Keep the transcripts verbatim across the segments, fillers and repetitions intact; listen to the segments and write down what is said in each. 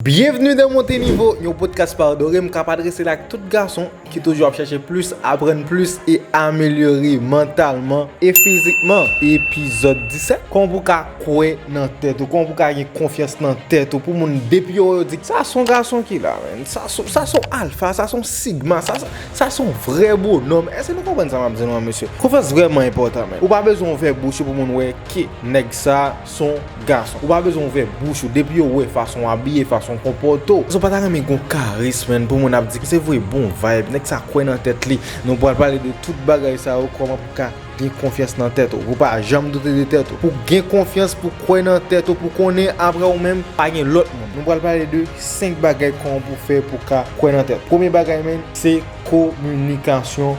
Byenvni nan Monte Nivo, yon podcast pa Dorem k ap adrese l ak tout gason ki toujou ap chèche plis, aprann plis e amelyore mantalman e fizikman. Epizòd disèt, kòman pou w ka kwè nan tèt ou, kòman pou w ka gen konfyans nan tèt ou, pou moun depi yo wè yo di, sa se yon gason ki la, man, sa se, sa se yon alfa, sa se yon sigma, sa se, sa se yon vrè bonòm. Èske nou konprann sa m ap di nou an, mesye? Konfyans vrèman enpòtan, man. Ou pa bezwen ouvè bouch ou pou moun wè ke nèg sa se yon gason. Ou pa bezwen ouvè bouch ou. Depi yo wè fason w abiye, fason w konpòte w. Sa w pa ta renmen gon karis, man, pou moun ap di, se vre, bon vibe, nèg sa kwè nan tèt li. Nou pral pale de tout bagay sa yo, kòman pou ka gen konfyans nan tèt ou. Pou pa janm doute de tèt ou. Pou gen konfyans, pou kwè nan tèt ou, pou konnen apre ou menm, pa gen lòt moun. Nou pral pale de senk bagay kòman pou fè pou ka kwè nan tèt. Premye bagay, man, se kominikasyon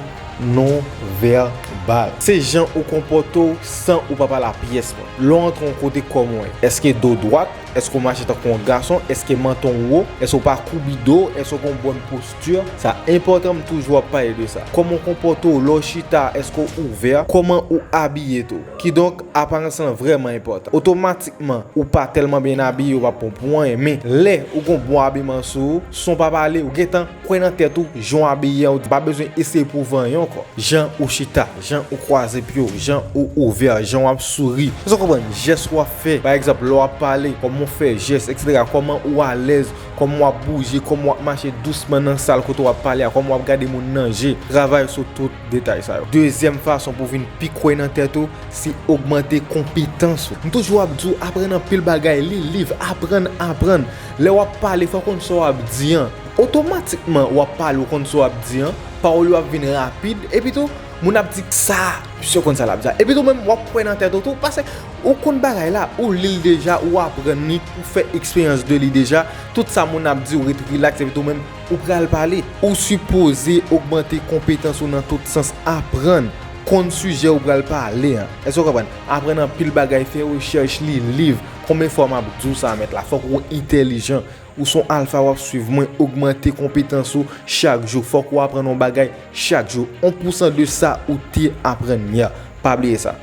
non vèbal. Se jan ou konpòte w san ou pa pale a pyès moun. Lè w antre yon kote, kòman w ye? Èske do dwat? Èske w mache tankou yon gason? Èske manton w wo? Èske w pa koubi do w? Èske w gen yon bòn posti? Sa enpòtan, m toujou ap pale de sa. Kòman w konpòte w lè w chita? Èske w ouvè? Kòman ou abiye tou? Kidonk, aparans lan vrèman enpòtan. Otomatikman, ou pa tèlman byen abiye, ou pa pran pou anyen. Men, lè ou gen yon bon abiman sou ou, san w pa pale, ou gentan kwè nan tèt ou, jan w abiye an, ou pa bezwen eseye pwouve anyen ankò. Jan ou chita, jan ou kwaze pye w, jan ou ouvè, jan w ap souri. Èske w konprann? Jès w ap fè, pa egzanp, lè w ap pale, kòman w fè jès, etsetera. Kòman ou alèz, kòman w ap bouje, kòman w ap mache dousman nan sal kote w ap pale a, kòman w ap gade moun nan je. Travay sou tout detay sa yo. Dezyèm fason pou w vin pi kwè nan tèt ou, se ogmante konpetans ou. M toujou ap di w, aprann anpil bagay, li liv, aprann, aprann. Lè w ap pale, fò w konn sa w ap di an. Otomatikman, w ap pale, w konn sa w ap di an, pawòl yo ap vin rapid, epi tou, moun ap di, sa, misye konn sa l ap di a. Epi tou menm, w ap kwè nan tèt ou tou, paske ou konn bagay la, ou li l deja, ou aprann li, ou fè eksperyans de li deja, tout sa moun ap di, ou ret rilaks, epi tou menm, ou pral pale. Ou sipoze ogmante konpetans ou nan tout sans, aprann, konn sijè ou pral pale an. Èske w konprann? Aprann anpil bagay, fè rechèch, li liv. Konbyen fwa m ap di w sa, mèt la? Fòk ou entèlijan. Ou se yon alfa, w ap swiv mwen, ogmante konpetans ou chak jou. Fòk ou aprann yon bagay chak jou. Yon pousan de sa ou te aprann yè. Pa bliye sa.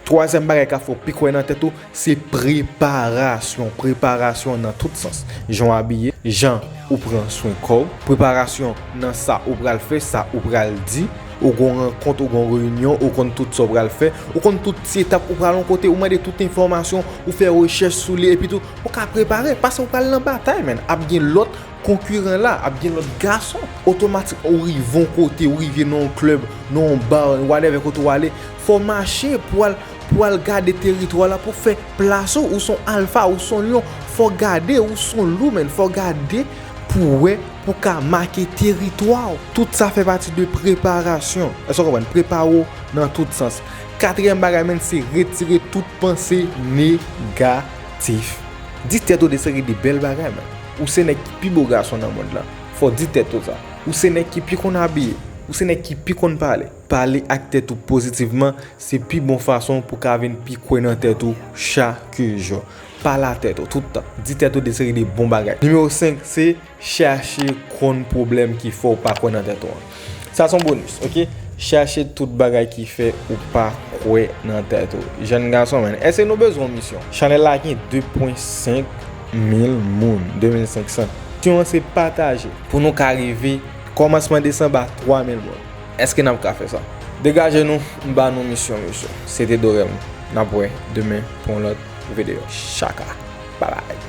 Twazyèm bagay k ap fè w pi kwè nan tèt ou, se preparasyon. Preparasyon nan tout sans. Jan w abiye, jan ou pran swen kò w. Preparasyon nan sa ou pral fè, sa ou pral di. Ou gon rankont, ou gon reyinyon, ou konn tout sa w pral fè, ou konn tout ti etap, ou pral yon kote, ou mande tout enfòmasyon, ou fè rechèch sou li, epi tou, ou ka prepare, paske ou pral nan batay, man. Ap gen lòt konkiran la, ap gen lòt gason. Otomatik, ou rive yon kote, ou rive nan yon klèb, nan yon ba, whatever kote w ale, fò w mache pou al, pou al gade teritwa la, pou fè plas ou, ou se yon alfa, ou se yon lyon, fò w gade, ou se yon lou, man, fò w gade pou w wè, pou w ka make teritwa w. Tout sa fè pati de preparasyon. Èske w konprann? Prepare w nan tout sans. Katriyèm bagay, man, se retire tout panse negatif. Di tèt ou de seri de bèl bagay, man. Ou se nèg ki pi bo gason nan mond lan. Fò w di tèt ou sa. Ou se nèg ki pi konn abiye. Ou se nèg ki pi konn pale. Pale ak tèt ou pozitivman, se pi bon fason pou w ka vin pi kwè nan tèt ou chak jou. Pale a tèt ou tout tan. Di tèt ou de seri de bon bagay. Nimewo senk, se chache konn pwoblèm ki fè w pa kwè nan tèt ou an. Sa se yon bonis, oke? Chache tout bagay ki fè ou pa kwè nan tèt ou. Jèn gason, man, èske nou bezwen yon misyon? Chanèl la gen de pwen senk mil moun, de mil senk san. Misyon an se pataje pou nou ka rive kòmansman desanm a twa mil moun. Èske n ap ka fè sa? Degaje nou, m ba nou misyon, mesye. Se te Dorem. N ap wè demen pou yon lòt videyo. Chaka. Babay.